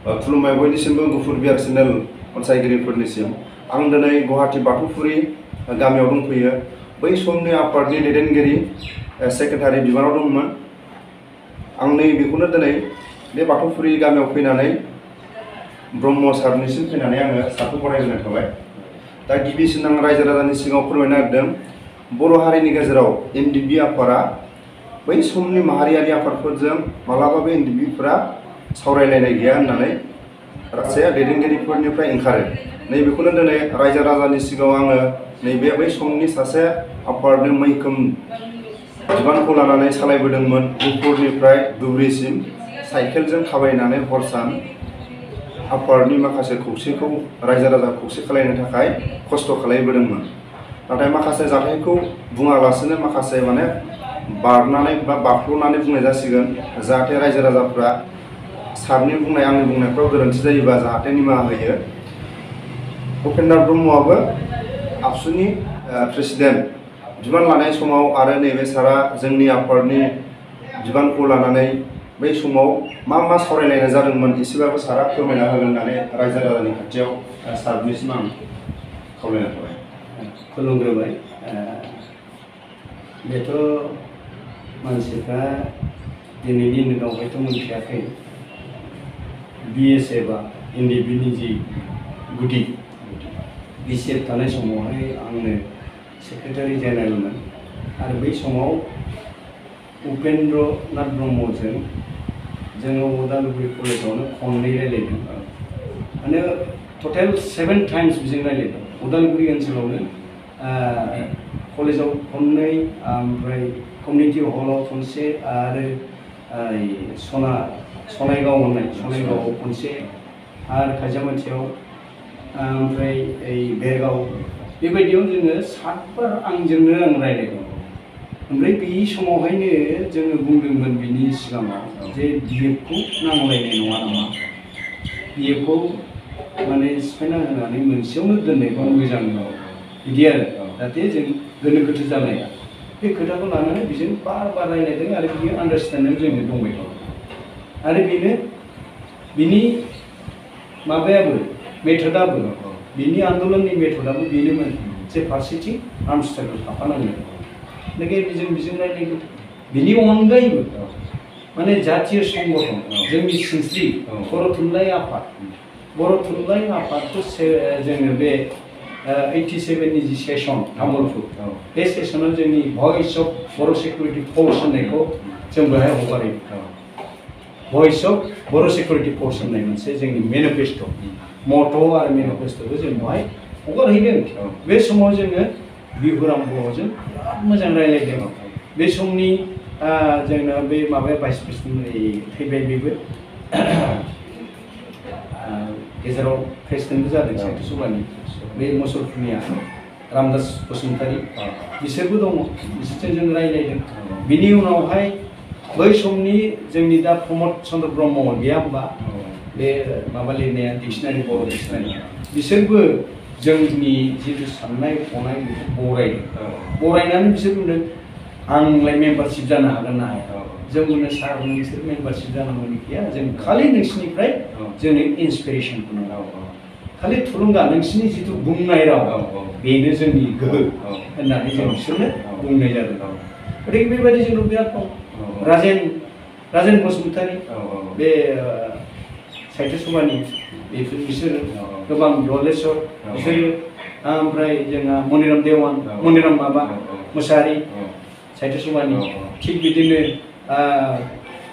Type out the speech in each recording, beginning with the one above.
खुलुमबाय बयनिसिमबो गुफुर बियार चेनेल अनसायगिरिफोरनिसिम आं दिनै गुवाहाटी बाथौफुरि गामियाव दंफैयो। बै समनि आफादनि दैदेनगिरि सेक्रेटारि बिबानाव दंमोन। आं नै बेखौनो दिनै बे बाथौफुरि गामियाव फैनानै ब्रह्म सारनिसिम फैनानै आङो साखौ बरायहोनाय थाबाय। दा गिबिसिन आं रायजो राजानि सिगाङाव फोरमायनो नागिरदों बर' हारिनि गेजेराव एनडिएफबि आफादा बै समनि माहारियारि आफादफोरजों मालाबाबो एनडिएफबिफोरा सावरायलायनाय गैया होननानै रायजो दैदेनगिरिफोरनिफ्राय ओंखारो। नैबेखौनो दिनै रायजो राजानि सिगाङाव आङो नैबे बै समनि सासे आफादनि मैखोम बिबानखौ लानानै सालायबोदोंमोन। गुफुरनिफ्राय धुबुरीसिम साइकेलजों थाबायनानै हर सान आफादनि माखासे खौसेखौ रायजो राजा खौसे खालामनो थाखाय खस्थ' खालामबोदोंमोन। नाथाय माखासे जाथायखौ बुङालासिनो माखासे बारनानै बा बाख्ल'नानै बुंनाय जासिगोन, जाहाथे रायजो राजाफ्रा सारनि बुंनाय आंनि बुंनायफ्राव गोरोन्थि जायोबा जाहाथे निमाहा होयो। उपेन्द्र ब्रह्मआबो आबसुनि प्रेसिडेन्ट बिबान लानाय समाव आरो नैबे सारा जोंनि आफादनि बिबानखौ लानानै बै समाव मा मा सावरायलायनाय जादोंमोन एसेबाबो सारा फोरमायना होगोन होननानै रायजो राजानि खाथियाव सारनिसिम आं खावलायनाय थाबाय। खुलुमग्रोबाय। बेथ' मानसिफ्रा दिनैनि दिनाव हयथ' मोनथियाखै बीएसएफआ एनडिएफबिनि जि गुदि बीएसएफ थानाय समावहाय आंनो सेक्रेटारि जेनेरेलमोन आरो बै समाव उपेन्द्र नाथ ब्रह्मजों जोङो उदालगुरि कलेजावनो खननै रायलायदों। माने टटेल 7 टाइम्स बिजों रायलायदों। उदालगुरि ओनसोलावनो कलेजाव खननै, ओमफ्राय कमिउनिटि हलाव खनसे आरो सनायगाव होननाय सनायगावआव खनसे आरो खायजामाथियाव ओमफ्राय बेरगाव बेबायदियाव जोङो 7 बार आंजोंनो आं रायलायदों। ओमफ्राय बे समावहायनो जोङो बुंदोंमोन बिनि सिगाङाव जे बिएफखौ नांलायनाय नङा नामा, बिएफखौ माने सिफायना होनानै मोनसेयावनो दोननायबा मोजां बिदि आरो, जाहाथे जों गोनो गोथो जालाया। बे खोथाखौ लानानै बिजों बार रायलायदों आरो बियो आन्डारस्टेन्डिं जोंनो दंबाय दं। आरो बेनो बिनि माबायाबो मेथडआबो बिनि आन्दलननि मेथडआबो बेनोमोन जे फारसेथिं आर्म स्ट्रागल थाफानांगोन। बिजों रायलायगोन। बिनि अनगायैबो माने जातीय संगठन जोंनि सिनस्रि बर' थुनलाइ आफादखौ जोङो बे 87नि जि सेसन तामुलपुर बे सेसनाव जोंनि भइस अफ बर' सिकिउरिटि फोर्स होननायखौ जों बेहाय हगारो। भइस अफ बर' सिकिउरिटि फोर्स होननाय मोनसे जोंनि मेनिफेस्ट' मट' आरो मेनिफेस्ट'खौ जों बेहाय हगारहैदों। बे समाव जोङो बिहुराम बर'जों बिराद मोजां रायलायदों। बे समनि जोंना बे माबाया भाइस प्रेसिडेन्ट थैबाय, बेबो गेजेराव प्रेसिडेन्टबो जादों साहित्य सभानि बे मुसलपुरनिया रामदास बसुमतारी, बिसोरबो दङ, बिसोरजों जों रायलायदों। बिनि उनावहाय बै समनि जोंनि दा प्रमद चन्द्र ब्रह्म गैया होमबा, बे माबा लिरनाया डिक्सनारि बर' डिक्सनारि, बिसोरबो जोंनि जिथु साननाय हनाय बरायनानै बिसोर बुंदों आंलाय मेम्बारशिप जानो हागोन ना हाया। जों बुंनो सार नोंसोर मेम्बारशिप जानांगौनि गैया, जों खालि नोंसिनिफ्राय जोंनो इन्सपिरेसनखौ नांगौ, खालि थुलुंगा, नोंसिनि जिथु बुंनाय राव बेनो जोंनि गोहो होननानै जों बिसोरनो बुंनाय जादों। गथिखे बेबायदि जोंनाव बिराद दं। राजेन बसुमतारी बे साहित्य सभानि बिसोर गोबां दलेश्वर बिसोरो, ओमफ्राय जोंहा मनिराम मुसाहारि साहित्य सभानि, थिग बिदिनो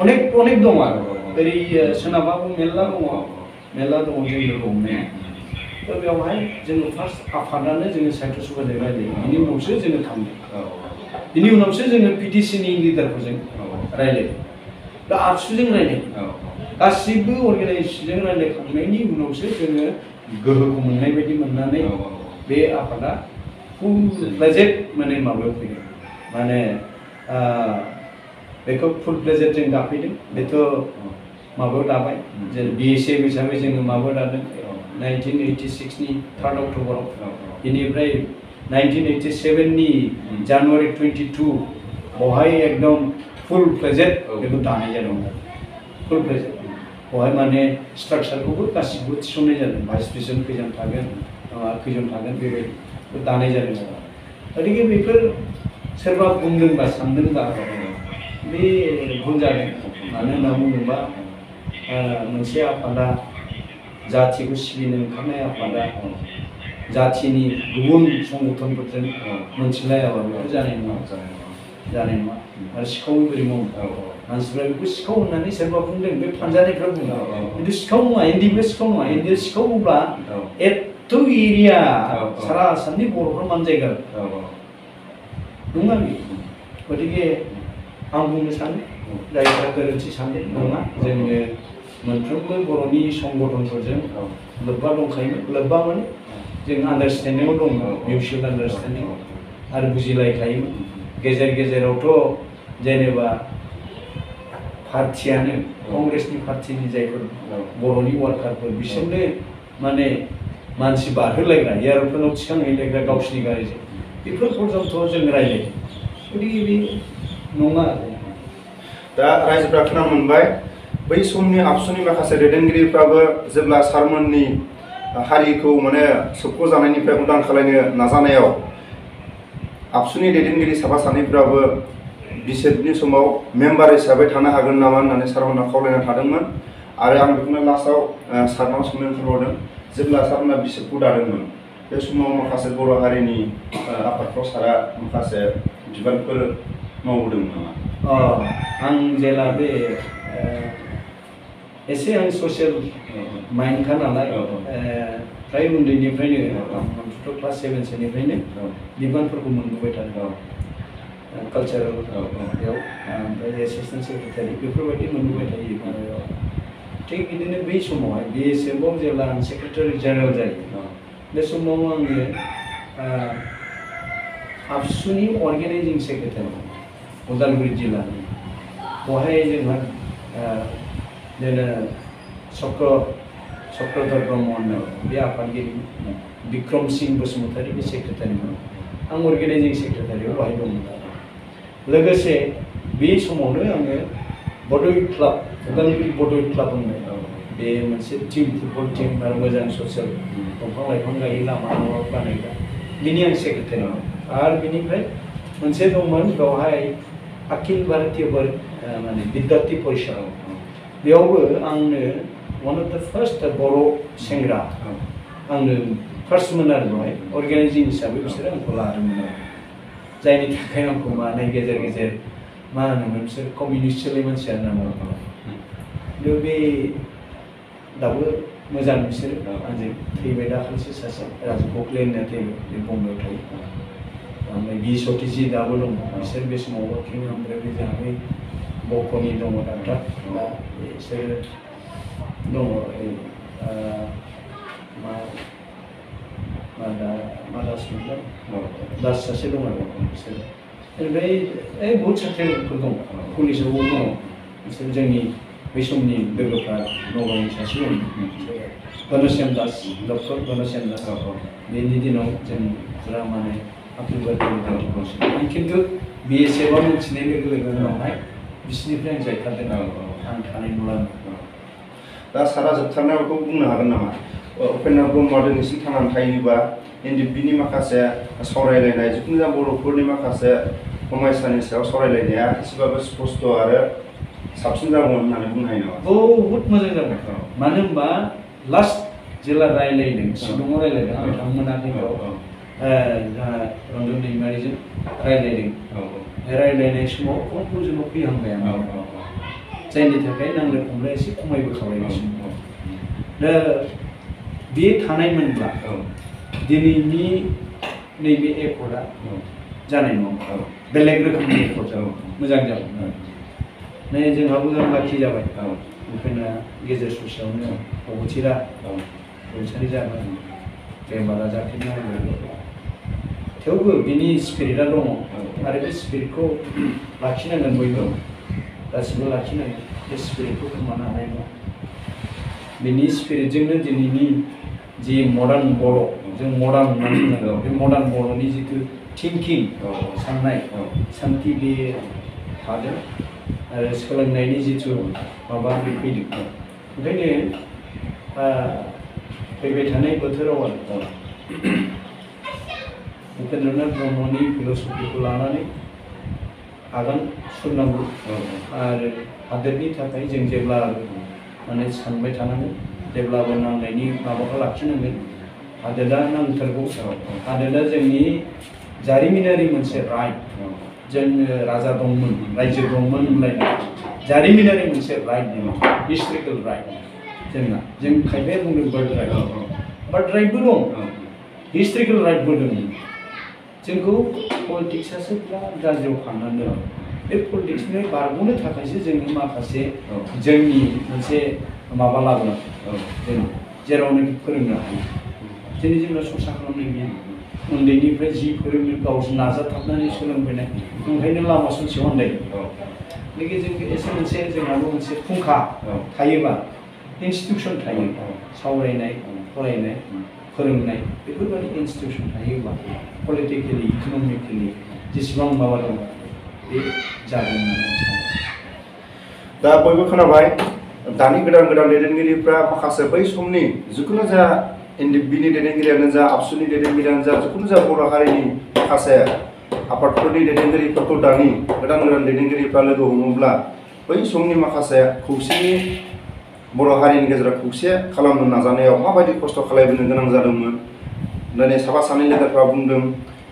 अनेक दं आरो ओरै सोनाबाबो मेरला दङ जोंनि गभर्नमेन्ट। दा बेवहाय जोङो फार्स्ट आफादानो जोङो साहित्य सभाजों रायलायो, बिनि उनावसो जोङो थांदों, बिनि उनावसो जोङो पिटिसिनि लिडारफोरजों रायलायदों, दा आबसुजों रायलायदों। गासिबो अर्गानाइजेसनजों रायलायखांनायनि उनावसो जोङो गोहोखौ मोननाय बायदि मोननानै बे आफादा फुल प्लेजेड माने माबायाव फैदों, माने बेखौ फुल प्लेजेड जों दाफैदों। बेथ' माबायाव दाबाय, जेरै बीएसएफ हिसाबै जोङो माबायाव दादों 1986नि 3 अक्ट'बराव, बेनिफ्राय 1987नि जानुवारि 22 बेवहाय एकदम फुल प्लेजेड बेखौ दानाय जादोंमोन, फुल प्लेजेड। बेवहाय माने स्ट्राक्चारखौबो गासिबो थिसननाय जादों भाइस प्रेसिडेन्ट खैजन थागोन खैजन थागोन बेबायदि दानाय जादों आरो गतिके बेफोर सोरबा बुंदोंबा सानदोंबा बे भुल जादों मानो होनना बुङोबा मोनसे आफादा जाथिखौ सिबिनो ओंखारनाय आफादा जाथिनि गुबुन संगठनफोरजों मोनथिलायाबा बेफोर जानाय नङा आरो सिखावै बोरै मावो मानसिफ्रा बेखौ सिखाव होननानै सोरबा बुंदों बे फानजानायफ्रा बुङो खिन्थु सिखाव नङा एनडिएफबआ सिखाव नङा एनडिएफबआ सिखावब्ला एथ' एरिया सारा आसामनि बर'फ्रा मानजायगोन नङा बे गतिके आं बुंनो सानो जायफ्रा गोरोन्थि सानदों नङा जोङो मोनफ्रोमबो बर'नि संगठनफोरजों लोब्बा दंखायोमोन लोब्बा माने जों आन्डारस्टेन्डिंआव दङ मिउचुवेल आन्डारस्टेन्डिं आरो बुजिलायखायोमोन गेजेर गेजेरावथ' जेनेबा पार्टियानो कंग्रेसनि पार्टिनि जायफोर बर'नि वार्कारफोर बिसोरनो माने मानसि बारहोलायग्रा एयारप्लेनाव थिखांहैलायग्रा गावसिनि गारिजों बेफोर पर्यन्त जों रायलायो गतिके बे नङा दा रायजोफ्रा खोनानो मोनबाय बै समनि आबसुनि माखासे दैदेनगिरिफ्राबो जेब्ला सारमोननि हारिखौ माने सोबख'जानायनिफ्राय उदां खालामनो नाजानायाव आबसुनि दैदेनगिरि साफा सानैफ्राबो बिसोरनि समाव मेम्बार हिसाबै थानो हागोन नामा होननानै सारमोनहा खावलायना थादोंमोन आरो आं बेखौनो लास्टआव सारनाव सोंनो ओंखारबावदों जेब्ला सारमोनहा बिसोरखौ दादोंमोन बे समाव माखासे बर' हारिनि आफादफ्राव सारा माखासे बिबानफोर मावबोदोंमोन नामा आं जेला बे एसे आं ससियेल माइन्डखा नालाय फ्राय उन्दैनिफ्रायनो आंथ' क्लास 7सोनिफ्रायनो बिबानफोरखौ मोनबोबाय थादों कालचारेल बेयाव ओमफ्राय एसिस्टेन्ट सेक्रेटारि बेफोरबायदि मोनबोबाय थायो माबायाव थिग बिदिनो बै समावहाय बिएसएफआव जेब्ला आं सेक्रेटारि जेनेरेल जायो बे समाव आङो आबसुनि अर्गेनाइजिं सेक्रेटारि उदालगुरि जिल्लानि बेवहाय जोंहा जेने चक्रधर ब्रह्म होननाय बे आफादगिरि बिक्रम सिंह बसुमतारी बे सेक्रेटारिमोन आं अर्गेनाइजिं सेक्रेटारियाव बाहाय दंमोन लोगोसे बे समावनो आङो बड'ई क्लाब उदालगुरि बड'ई क्लाब होननाय बे मोनसे टीम फुटबल टीम आरो मोजां ससियेल दंफां लाइफां गायो लामा बानायग्रा बिनि आं सेक्रेटारिमोन आरो बिनिफ्राय मोनसे दंमोन बेवहाय अखिल भारतीय माने विद्यार्थी परिषद बेयावबो आंनो वान अफ द फार्स्ट बर' सेंग्रा आंनो फार्स्टमोन आरो बेवहाय अर्गेनाइजिं हिसाबै बिसोरो आंखौ लादोंमोन आरो जायनि थाखाय आंखौ माने गेजेर गेजेर मा होनोमोन बिसोर कमिउनिस्टलै मानसिया होनना बुङो बे दाबो मोजां बिसोरो आंजों थैबाय दाखालिसो सासे राजु गखले होननाया थैबाय बे बम्बाइआव थायो ओमफ्राय बि सतिजि दाबो दङ बिसोर बे समाव वर्किं ओमफ्राय बे जोंहा बक'नि दङ डाक्टार दा बिसोरो दङ मा दास मोनदों दास सासे दङ आरो बिसोरो ओमफ्राय बहुत साख्रिफोर दं पुलिसावबो दङ बिसोर जोंनि बै समनि लोगोफ्रा नगावनि सासे दं घनश्याम दास डक्टर घनश्याम दास बेनि दिनाव जों फुरा माने आखिल भारतीय आं खिन्थु बिएसएफआव मिथिनाय लोगो लोगो उनावहाय बिसोरनिफ्राय आं जायखादों आं थानाय नुला दा सारा जोबथारनायाव बेखौ बुंनो हागोन नामा उपेन्द्र ब्रह्मआ दिनैसिम थांनानै थायोबा एनडिएफबिनि माखासे सावरायलायनाय जिखुनु जाया बर'फोरनि माखासे समयसानि सायाव सावरायलायनाया एसेबाबो स्पस्ट आरो साबसिन जागौमोन होननानै बुंनो हायो नामा बहुद मोजां जागोन मानो होनबा लास्ट जेला रायलायदों शिलंआव रायलायदों आं थांमोनाखै बेयाव रन्जन दैमारिजों रायलायदों रायलायनाय समाव कनक्लुजनाव फैहांबाय आं जायनि थाखाय नांलाय खमलाय एसे खमायबोखाबायगासिनो दा बे थानायमोनब्ला दिनैनि नैबे एकर्डआ जानाय नङा बेलेग रोखोमनि एकर्ड जागोन मोजां जागोन नै जोंहाबो लाखि जाबाय बेखायनो गेजेर ससेयावनो अबथिरा रुंसारि जाबाय बेमारा जाफिननो हागौ थेवबो बिनि स्पिरिटआ दङ आरो बे स्पिरिटखौ लाखिनांगोन बयबो गासिबो लाखिनांगोन बे स्पिरिटखौ खोमानो हानाय नङा बिनि स्पिरिटजोंनो दिनैनि जि मडार्न बर' जों मडार्न होननानै बुंनांगौ बे मडार्न बर'नि जिथु थिंकिं साननाय सान्थि बे थादों आरो सोलोंनायनि जिथु माबा बे फैदों ओंखायनो फैबाय थानाय बोथोराव आरो उपेन्द्रनाथ ब्रह्मनि फिल'सफिखौ लानानै आगान सुरनांगौ आरो हादोरनि थाखाय जों जेब्लाबो माने सानबाय थानांगौ जेब्लाबो नांनायनि माबाखौ लाखिनांगोन हादोरा नांथारगौ हादोरा जोंनि जारिमिनारि मोनसे राइट जों राजा दंमोन रायजो दंमोन होनलायनाय जारिमिनारि मोनसे राइट दङ हिस्ट्रिकेल राइट जोंना जों खायफाया बुंदों बार्थ राइटबो दं हिस्ट्रिकेल राइटबो दङ जोंखौ पलिटिक्सआसो बिराद गाज्रियाव खांनानै दं बे पलिटिक्सनिफ्राय बारग'नो थाखायसो जोङो माखासे जोंनि मोनसे माबा लाबोनांगौ जों जेरावनोखि फोरोंनो हायो दिनै जोंना सरसा खालामनाय गैया उन्दैनिफ्राय जि फोरोंनो गावसोर नाजाथाबनानै सोलोंफैनाय ओंखायनो लामा ससेयाव आन्दायो लोगो जों एसे मोनसे जोंहाबो मोनसे फुंखा थायोबा इन्सटिटिउसन थायो सावरायनाय फरायनाय फोरोंनाय बेफोरबायदि इन्सटिटिउसन थायोबा पलिटिकेलि इक'नमिकेलि जेसेबां माबा दं बे जागोन होननानै सानो दा बयबो खोनाबाय दानि गोदान दैदेनगिरिफ्रा माखासे बै समनि जिखुनु जा एनडिएफबिनि दैदेनगिरियानो जा आबसुनि दैदेनगिरियानो जा जिखुनु जा बर' हारिनि माखासे आफादफोरनि दैदेनगिरिफोरखौ दानि गोदान दैदेनगिरिफ्रा लोगो हमोब्ला बै समनि माखासे खौसेनि बर' हारिनि गेजेराव खौसे खालामनो नाजानायाव माबायदि खस्थ' खालामनो गोनां जादोंमोन दिनै साफा सानै लिडारफ्रा बुंदों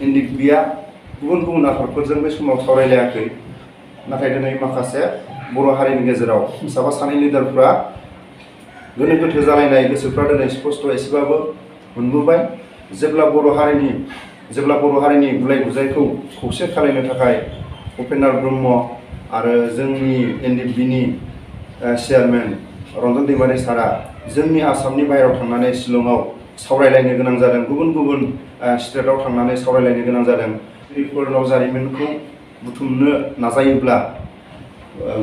एनडिएफबिआ गुबुन गुबुन आफादफोरजों बे समाव सावरायलायाखै नाथाय दिनै माखासे बर' हारिनि गेजेराव साफा सानै लिडारफ्रा गोनो गोथो जालायनाय गोसोफ्रा दिनै स्पष्ट एसेबाबो मोनबोबाय जेब्ला बर' हारिनि गुलाय गुजायखौ खौसे खालामनो थाखाय उपेन्द्र ब्रह्म आरो जोंनि एनडिएफबिनि चेयारमेन रन्जन दैमारि सारा जोंनि आसामनि बाहेरायाव थांनानै शिलंआव सावरायलायनो गोनां जादों गुबुन गुबुन स्टेटआव थांनानै सावरायलायनो गोनां जादों बेफोराव जारिमिनखौ बुथुमनो नाजायोब्ला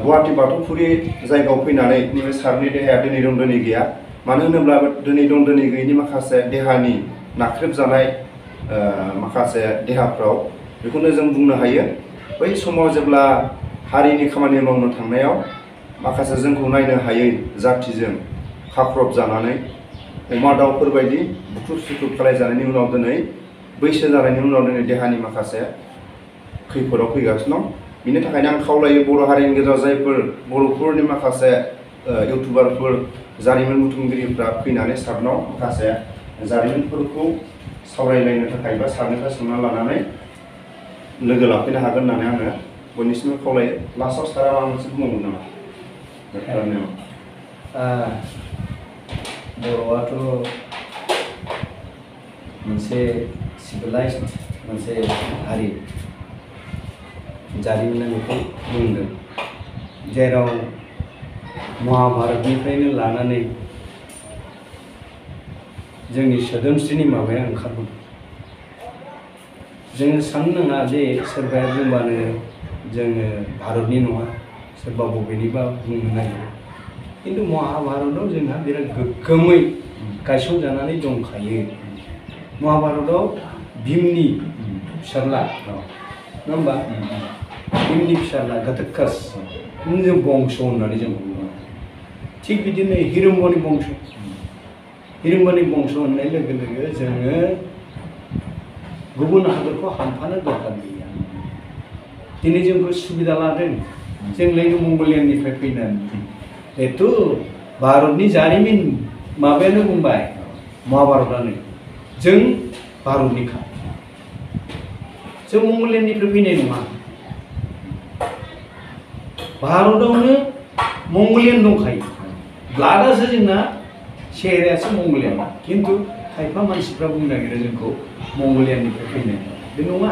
गुवाहाटी बाथौफुरि जायगायाव फैनानै नैबे सारनि देहाया दिनै दं दिनै गैया मानो होनोब्ला दिनै दं दिनै गैयिनि माखासे देहानि नाख्रेबजानाय माखासे देहाफ्राव बेखौनो जों बुंनो हायो बै समाव जेब्ला हारिनि खामानि मावनो थांनायाव माखासे जोंखौ नायनो हायै जाथिजों खाख्रब जानानै अमा दाउफोरबायदि बुख्रुब सुख्रुब खालायजानायनि उनाव दिनै बैसो जानायनि उनाव दिनै देहानि माखासे खैफोदाव फैगासिनो दं बिनि थाखायनो आं खावलायो बर' हारिनि गेजेराव जायफोर बर'फोरनि माखासे इउटुबारफोर जारिमिन बुथुमगिरिफ्रा फैनानै सारनाव माखासे जारिमिनफोरखौ सावरायलायनो थाखाय बा सारनिफ्राय सोंना लानानै लोगो लाफैनो हागोन होननानै आङो बयनिसिमबो खावलायो लास्टआव सारा माबा मोनसे बुंबावगोन नामा बर'आथ' मोनसे सिभिलाइज्ड मोनसे हारि जारिमिना बेखौ बुंदों जेराव महाभारतनिफ्रायनो लानानै जोंनि सोदोमस्रिनि माबाया ओंखारबोदों जोङो साननो नाङा जे सोरबाया बुंबानो जोङो भारतनि नङा सोरबा बबेनिबा बुंनो नागिरो खिन्थु महाभारतआव जोंहा बिराद गोग्गोमै गायसनजानानै दंखायो महाभारतआव भीमनि फिसाज्ला नङा होमबा भीमनि फिसाज्ला घटोत्कच जों बंश होननानै जों बुङो थिग बिदिनो हिरम्बनि बंश होननाय लोगो लोगो जोङो गुबुन हादरखौ हामफानो दरकार गैया दिनै जोंखौ सुबिदा लादों जोंलायनो मंगलियाननिफ्राय फैनानै जिहेथु भारतनि जारिमिन माबायानो बुंबाय महाभारतआनो जों भारतनिखा जों मंगलियाननिफ्राय फैनाय नङा भारतआवनो मंगलियान दंखायो ब्लाडआसो जोंना सेहेरायासो मंगलियान खिन्थु खायफा मानसिफ्रा बुंनो नागिरो जोंखौ मंगलियाननिफ्राय फैनाय बे नङा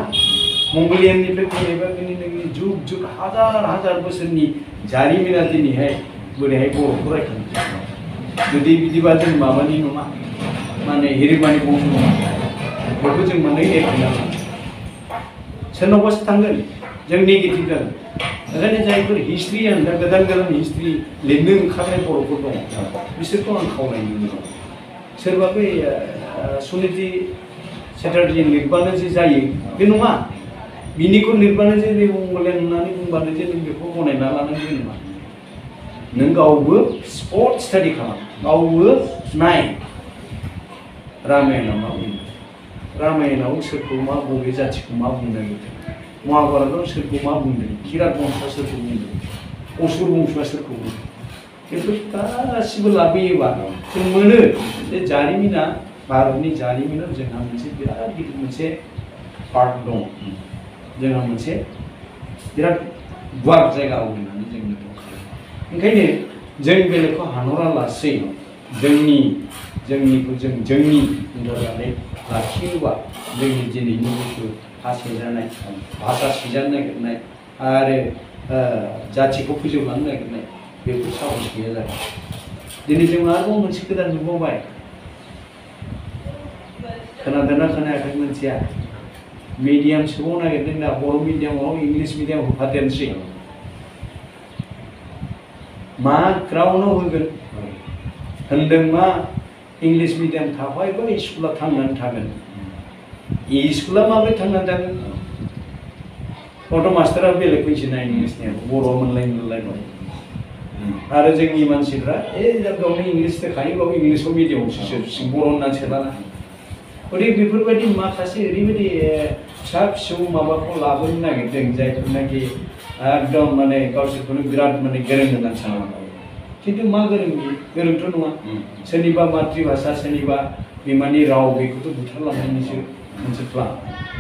मंगलियाननिफ्राय फैनायबा नोंनि जुग जुग हाजार बोसोरनि जारिमिना दिनैहाय बोरैहाय बर'खौ रायखांनो जुदि बिदिबा जों माबानि नङा माने हिरिम्बानि बंश नङा बेखौ जों माने एरखांनो सोरनावबासो थांगोन जों नेगेटिभ जागोन ओंखायनो जायफोर हिस्ट्रियान दा गोदान हिस्ट्रि लिरनो ओंखारनाय बर'फोर दङ बिसोरखौ आं खावलायनो लुबैदों सोरबा बै सुनिधि चेटार्जी लिरबानो जे जायो बे नङा बिनिखौ लिरबानो जे बे मंगलियान होननानै बुंबानो जे नों बेखौ गनायना लानांगौ नङा नों गावबो स्पट स्टाडि खालाम गावबो नाय रामायणा मा बुंदों रामायणाव सोरखौ मा बबे जाथिखौ मा बुंनो नागिरदों महाभारतआव सोरखौ मा बुंदों किरात बंशआ सोरखौ बुंदों असुर बंशआ सोरखौ बुंदों बेफोर गासिबो लाबोयोबा जों मोनो जे जारिमिना भारतनि जारिमिनाव जोंहा मोनसे बिराद गिदिर मोनसे पार्ट दं जोंहा मोनसे बिराद गुवार जायगा आवग्रिनानै जों दं ओंखायनो जों बेलेगखौ हानहरा लासै जोंनिखौ जोंनि होननानै लाखियोबा जोंनि दिनैनि जिथु फासेजानाय भाषा सिजानो नागिरनाय आरो जाथिखौ फोजोबलांनो नागिरनाय बेखौ साहस गैया जागोन दिनै जों आरोबाव मोनसे गोदान नुबावबाय खोनादोंना खोनायाखै मोनथिया मिडियाम सोबाव नागिरदों दा बर' मिडियामाव इंलिस मिडियाम होफादेरनोसै मा ग्राउन्डआव होगोन होनदों मा इंलिस मिडियाम थाफायोबा स्कुला थांनानै थागोन स्कुला माबोरै थांनानै थागोन गथ' मास्टारा बेलेग फैसिनाय इंलिसनिया बर'आव मोनलाय आरो जोंनि मानसिफ्रा गावनि इंलिस देखायो गाव इंलिसाव मिडियामावसो सोसिं बर' होननानै सोलाना गथिखे बेफोरबायदि माखासे ओरैबायदि फिसा फिसौ माबाखौ लाबोनो नागिरदों जायफोरनाखि एकदम माने गावसोरखौनो बिराद माने गोरों होननानै साननांगौ खिन्थु मा गोरोंथ' नङा सोरनिबा मातृभाषा सोरनिबा बिमानि राव बेखौथ' बुथारलांनायनिसो मोनसे प्लान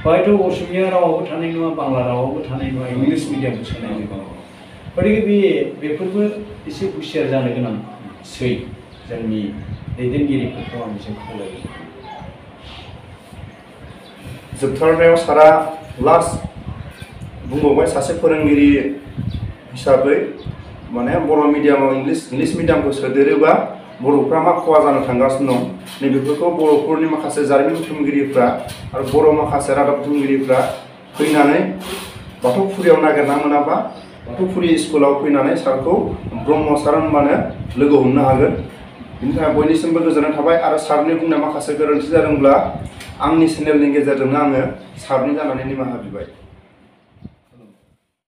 बाहायथ' असमिया रावाबो थानाय नङा बांला रावाबो थानाय नङा इंलिस मिडियामखौ सोनाय नङा गथिखे बेफोरबो एसे हुसियार जानो गोनांसै जोंनि दैदेनगिरिफोरखौ आं एसे खावलायो जोबथारनायाव सारा लास्ट बुंबावबाय सासे फोरोंगिरि हिसाबै माने बर' मिडियामाव इंलिस मिडियामखौ सोदेरोबा बर'फ्रा मा खहा जानो थांगासिनो दं नैबेफोरखौ बर'फोरनि माखासे जारिमिन बुथुमगिरिफ्रा आरो बर' माखासे रादाब बुथुमगिरिफ्रा फैनानै बाथौफुरियाव नागिरना मोनाबा बाथौफुरि स्कुलाव फैनानै सारखौ ब्रह्म सार होनबानो लोगो हमनो हागोन बिनि थाखाय बयनिसिमबो गोजोननाय थाबाय आरो सारनि बुंनाय माखासे गोरोन्थि जादोंब्ला आंनि चेनेलनि गेजेरजोंनो आङो सारनि जानानै निमाहा बिबाय